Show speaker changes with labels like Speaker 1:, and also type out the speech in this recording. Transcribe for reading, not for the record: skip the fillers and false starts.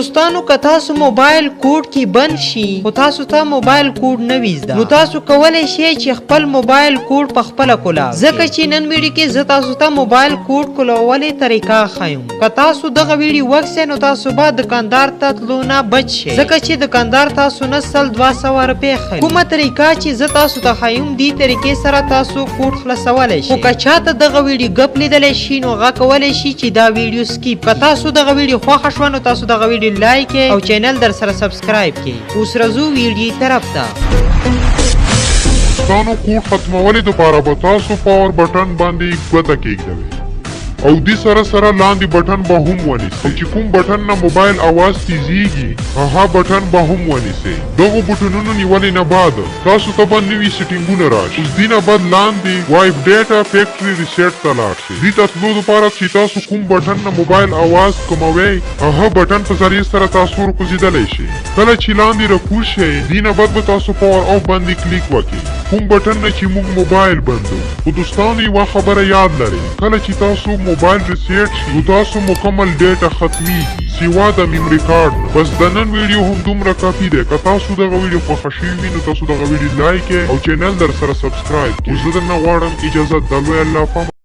Speaker 1: دوستانو، که تاسو موبایل کوډ کې بند شي خو تاسو ته موبایل کوډ نه وي زده، نو تاسو کولی شئ چې خپل موبایل کوډ په خپله کولاو، ځکه چې نن ویډیو کې زه تاسو ته موبایل کوډ کولاولې طریقه ښایم. که تاسو دغه ویډیو وکسئ، نو تاسو به دکاندار ته تلو نه بچ شئ، ځکه چې دکاندار تاسو نه 100، 200 روپۍ اخلي. کومه طریقه چې زه تاسو ته ښایم، دې طریقې سره تاسو کوډ خلاصولی شئ. خو که چاته دغه ویډیو ګپ لیدلی شي، نو هغه کولی شي چې دا ویډیو skip. که تاسو دغه ویډیو خوښه شوه، نو تاسو دغه ویډیو لایک او چینل در سره subscribe کړئ. اوس راځو ویډیو طرف ته.
Speaker 2: دوستانو، کوډ ختمولې دپاره به تاسو power button باندې ګوته کېږدوئ او دې سره سره لاندې بټن به هم ونیسئ، او چې کوم بټن نه موبایل اواز تیزیږي، هغه بټن به هم ونیسئ. دغو بټنونو نیولې نه بعد تاسو ته به نوي سیټینګونه راشي. اوس دې نه بعد لاندې wipe data factory reset ته لاړ شئ. دې ته تلو دپاره چې تاسو کوم بټن نه موبایل اواز کموئ، هغه بټن په ذریعه سره تاسو ورکوزېدلی شئ. کله چې لاندې راکوز شئ، دې نه بعد به تاسو power off باندې کلیک وکړئ، کوم بټن نه چې موږ موبایل بندو. خو دوستانو، یوه خبره یاد لرئ، کله چې تاسو موبایل reset شي، نو تاسو مکمل ډیټا ختمیږي سوا د memory card نه. بس، د نن ویډیو هم دومره کافي دی. که تاسو دغه ویډیو خوښه شوي وي، نو تاسو دغه ویډیو لایک او چینل در سره subscribe کړئ. اوس زه درنه غواړم اجازه. د لوی الله په